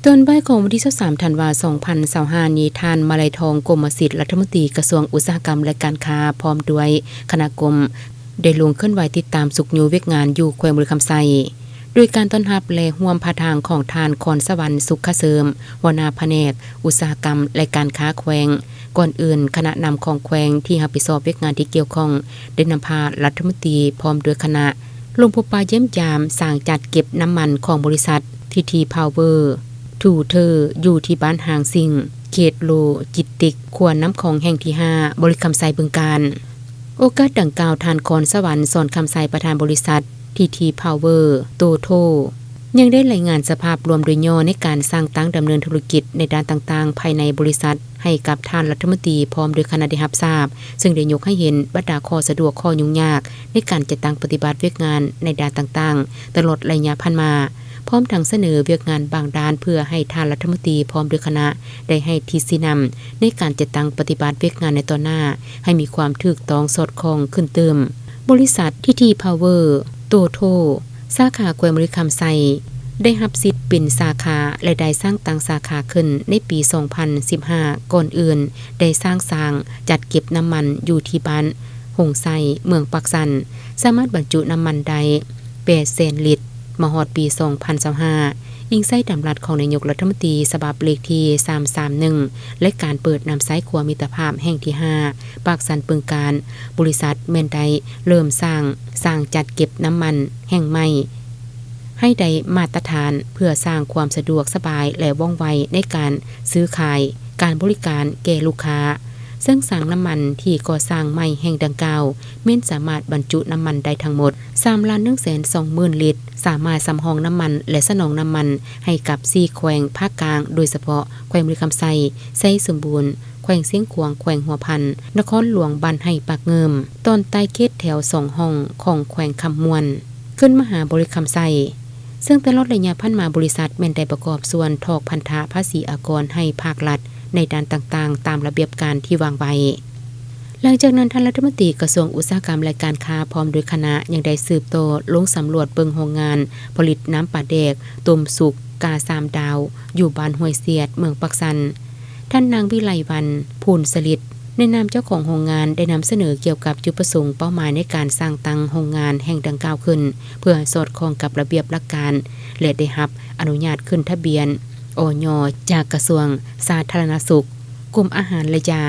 ຕອນບ່າຍຂອງວັນທີຊາວສາມ ທັນວາ ສອງພັນຊາວຫ້ານີ້, ທ່ານ ມາໄລທອງ ກົມມະສິດ ລັດຖະມົນຕີກະຊວງອຸດສາຫະກຳ ແລະ ການຄ້າ ພ້ອມດ້ວຍຄະນະກົມ ໄດ້ລົງເຄື່ອນໄຫວຕິດຕາມສຸກຍູ້ວຽກງານຢູ່ແຂວງບໍລິຄຳໄຊ ໂດຍການຕ້ອນຮັບ ແລະ ຮ່ວມພາທາງຂອງທ່ານ ຄອນສະຫວັນ ສຸກຄະເສີມ ຫົວໜ້າພະແນກອຸດສາຫະກຳ ແລະ ການຄ້າແຂວງ. ກ່ອນອື່ນ, ຄະນະນຳຂອງແຂວງທີ່ຮັບຜິດຊອບວຽກງານທີ່ກ່ຽວຂ້ອງ ໄດ້ນຳພາລັດຖະມົນຕີພ້ອມດ້ວຍຄະນະ ລົງພົບປະຢ້ຽມຢາມສາງຈັດເກັບນ້ຳມັນຂອງບໍລິສັດ ທີທີ ພາວເວີ ທູເທີ ຢູ່ທີ່ບ້ານຮ່າງຊິງ ເຂດໂລຈິສຕິກ ຂົວນ້ຳຂອງແຫ່ງທີຫ້າ ບໍລິຄຳໄຊ ບຶງການ. ໂອກາດດັ່ງກ່າວ, ທ່ານ ຄອນສະຫວັນ ສອນຄຳໄຊ ປະທານບໍລິສັດ ທີທີ ພາວເວີ ໂຕໂທ ຍັງໄດ້ລາຍງານສະພາບລວມໂດຍຫຍໍ້ໃນການສ້າງຕັ້ງດຳເນີນທຸລະກິດໃນດ້ານຕ່າງໆພາຍໃນບໍລິສັດ ໃຫ້ກັບທ່ານລັດຖະມົນຕີ ພ້ອມດ້ວຍຄະນະໄດ້ຮັບຊາບ, ເຊິ່ງໄດ້ຍົກໃຫ້ເຫັນບັນດາຂໍ້ສະດວກ, ຂໍ້ຫຍຸ້ງຍາກໃນການຈັດຕັ້ງປະຕິບັດວຽກງານໃນດ້ານຕ່າງໆ ຕະຫຼອດໄລຍະຜ່ານມາ, ພ້ອມທັງສະເໜີວຽກງານບາງດ້ານ ເພື່ອໃຫ້ທ່ານລັດຖະມົນຕີ ພ້ອມດ້ວຍຄະນະ ໄດ້ໃຫ້ທິດຊີ້ນຳໃນການຈັດຕັ້ງປະຕິບັດວຽກງານໃນຕໍ່ໜ້າ ໃຫ້ມີຄວາມຖືກຕ້ອງສອດຄ່ອງຂຶ້ນຕື່ມ. ບໍລິສັດ ທີທີ ພາວເວີ ໂຕໂທ ສາຂາແຂວງບໍລິຄຳໄຊ ໄດ້ຮັບສິດເປັນສາຂາ ແລະ ໄດ້ສ້າງຕັ້ງສາຂາຂຶ້ນໃນປີສອງພັນສິບຫ້າ. ກ່ອນອື່ນໄດ້ສ້າງສາງຈັດເກັບນ້ຳມັນຢູ່ທີ່ບ້ານຫົງໄຊ ເມືອງປາກຊັນ, ສາມາດບັນຈຸນ້ຳມັນໄດ້ແປດແສນລິດ ມາຮອດປີສອງພັນຊາວຫ້າ ອີງໃສ່ດຳລັດຂອງນາຍົກລັດຖະມົນຕີ ສະບັບເລກທີສາມສາມໜຶ່ງ ແລະ ການເປີດນຳໃຊ້ຂົວມິດຕະພາບແຫ່ງທີຫ້າ ປາກຊັນ ບຶງການ, ບໍລິສັດແມ່ນໄດ້ເລີ່ມສ້າງສາງຈັດເກັບນ້ຳມັນແຫ່ງໃໝ່ ໃຫ້ໄດ້ມາດຕະຖານ ເພື່ອສ້າງຄວາມສະດວກສະບາຍ ແລະ ວ່ອງໄວໃນການຊື້ຂາຍ, ການບໍລິການແກ່ລູກຄ້າ. ເຊິ່ງສາງນ້ຳມັນທີ່ກໍ່ສ້າງໃໝ່ແຫ່ງດັ່ງກ່າວ ແມ່ນສາມາດບັນຈຸນ້ຳມັນໄດ້ທັງໝົດສາມລ້ານໜຶ່ງແສນສອງໝື່ນລິດ, ສາມາດສຳຮອງນ້ຳມັນ ແລະ ສະໜອງນ້ຳມັນໃຫ້ກັບສີ່ແຂວງພາກກາງ, ໂດຍສະເພາະແຂວງບໍລິຄຳໄຊ, ໄຊສົມບູນ, ແຂວງຊຽງຂວາງ, ແຂວງຫົວພັນ, ນະຄອນຫຼວງບ້ານໄຮ່ປາກງື່ມ, ຕອນໃຕ້ເຂດແຖວສອງຮ່ອງຂອງແຂວງຄຳມ່ວນ ຂຶ້ນມະຫາບໍລິຄຳໄຊ. ເຊິ່ງຕະຫຼອດໄລຍະຜ່ານມາ, ບໍລິສັດແມ່ນໄດ້ປະກອບສ່ວນຖອກພັນທະພາສີອາກອນໃຫ້ພາກລັດໃນດ້ານຕ່າງໆ ຕາມລະບຽບການທີ່ວາງໄວ້. ຫຼັງຈາກນັ້ນ, ທ່ານລັດຖະມົນຕີກະຊວງອຸດສາຫະກຳ ແລະ ການຄ້າ ພ້ອມດ້ວຍຄະນະ ຍັງໄດ້ສືບຕໍ່ລົງສຳຫຼວດເບິ່ງໂຮງງານຜະລິດນ້ຳປາແດກຕົ້ມສຸກກາສາມດາວ ຢູ່ບ້ານຫ້ວຍສຽດ ເມືອງປາກຊັນ. ທ່ານນາງ ວິໄລວັນ ພູນສະລິດ ໃນນາມເຈົ້າຂອງໂຮງງານ ໄດ້ນຳສະເໜີກ່ຽວກັບຈຸດປະສົງ, ເປົ້າໝາຍໃນການສ້າງຕັ້ງໂຮງງານແຫ່ງດັ່ງກ່າວຂຶ້ນ ເພື່ອໃຫ້ສອດຄ່ອງກັບລະບຽບຫຼັກການ ແລະ ໄດ້ຮັບອະນຸຍາດຂຶ້ນທະບຽນ ອຢ ຈາກກະຊວງສາທາລະນະສຸກ, ກົມອາຫານ ແລະ ຢາ.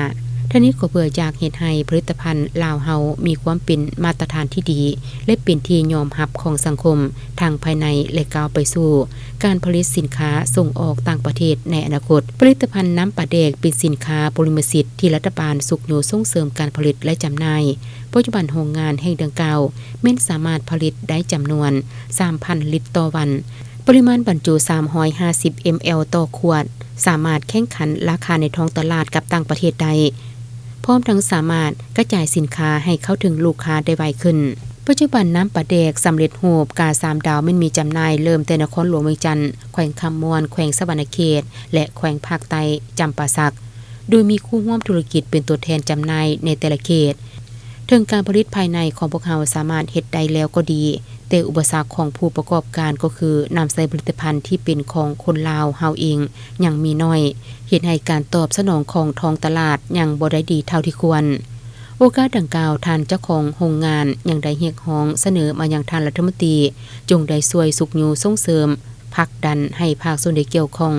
ທັງນີ້ກໍເພື່ອຢາກເຮັດໃຫ້ຜະລິດຕະພັນລາວເຮົາມີຄວາມເປັນມາດຕະຖານທີ່ດີ ແລະ ເປັນທີ່ຍອມຮັບຂອງສັງຄົມທັງພາຍໃນ ແລະ ກ້າວໄປສູ່ການຜະລິດສິນຄ້າສົ່ງອອກຕ່າງປະເທດໃນອະນາຄົດ. ຜະລິດຕະພັນນ້ຳປາແດກເປັນສິນຄ້າໂພລິເມສິດທີ່ລັດຖະບານຊຸກຍູ້ສົ່ງເສີມການຜະລິດ ແລະ ຈຳໜ່າຍ. ປັດຈຸບັນໂຮງງານແຫ່ງດັ່ງກ່າວແມ່ນສາມາດຜະລິດໄດ້ຈຳນວນສາມພັນລິດຕໍ່ວັນ, ປະລິມານບັນຈຸສາມຮ້ອຍຫ້າສິບເອັມແອລຕໍ່ຂວດ, ສາມາດແຂ່ງຂັນລາຄາໃນທ້ອງຕະຫຼາດກັບຕ່າງປະເທດໄດ້, ພ້ອມທັງສາມາດກະຈາຍສິນຄ້າໃຫ້ເຂົ້າເຖິງລູກຄ້າໄດ້ໄວຂຶ້ນ. ປັດຈຸບັນນ້ຳປາແດກສຳເລັດຮູບກາສາມດາວແມ່ນມີຈຳໜ່າຍເລີ່ມແຕ່ນະຄອນຫຼວງວຽງຈັນ, ແຂວງຄຳມ່ວນ, ແຂວງສະຫວັນນະເຂດ ແລະ ແຂວງພາກໃຕ້ຈຳປາສັກ, ໂດຍມີຄູ່ຮ່ວມທຸລະກິດເປັນຕົວແທນຈຳໜ່າຍໃນແຕ່ລະເຂດ. ເຖິງການຜະລິດພາຍໃນຂອງພວກເຮົາສາມາດເຮັດໄດ້ແລ້ວກໍດີ, ແຕ່ອຸປະສັກຂອງຜູ້ປະກອບການກໍຄືນຳໃຊ້ຜະລິດຕະພັນທີ່ເປັນຂອງຄົນລາວເຮົາເອງຍັງມີໜ້ອຍ, ເຮັດໃຫ້ການຕອບສະໜອງຂອງທ້ອງຕະຫຼາດຍັງບໍ່ໄດ້ດີເທົ່າທີ່ຄວນ. ໂອກາດດັ່ງກ່າວ, ທ່ານເຈົ້າຂອງໂຮງງານຍັງໄດ້ຮຽກຮ້ອງສະເໜີມາຍັງທ່ານລັດຖະມົນຕີ ຈົ່ງໄດ້ຊ່ວຍຊຸກຍູ້ສົ່ງເສີມ, ຜັກດັນໃຫ້ພາກສ່ວນທີ່ກ່ຽວຂ້ອງ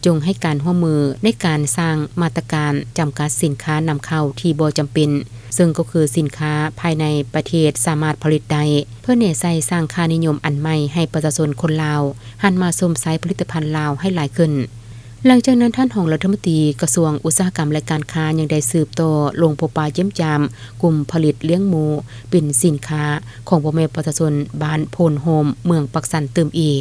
ຈົ່ງໃຫ້ການຮ່ວມມືໃນການສ້າງມາດຕະການຈຳກັດສິນຄ້ານຳເຂົ້າທີ່ບໍ່ຈຳເປັນ, ເຊິ່ງກໍຄືສິນຄ້າພາຍໃນປະເທດສາມາດຜະລິດໄດ້, ເພື່ອແນໃສ່ສ້າງຄ່ານິຍົມອັນໃໝ່ໃຫ້ປະຊາຊົນຄົນລາວຫັນມາຊົມໃຊ້ຜະລິດຕະພັນລາວໃຫ້ຫຼາຍຂຶ້ນ. ຫຼັງຈາກນັ້ນ, ທ່ານຮອງລັດຖະມົນຕີກະຊວງອຸດສາຫະກຳ ແລະ ການຄ້າ ຍັງໄດ້ສືບຕໍ່ລົງພົບປະຢ້ຽມຢາມກຸ່ມຜະລິດລ້ຽງໝູເປັນສິນຄ້າຂອງພໍ່ແມ່ປະຊາຊົນບ້ານໂພນໂຮມ ເມືອງປາກຊັນຕື່ມອີກ.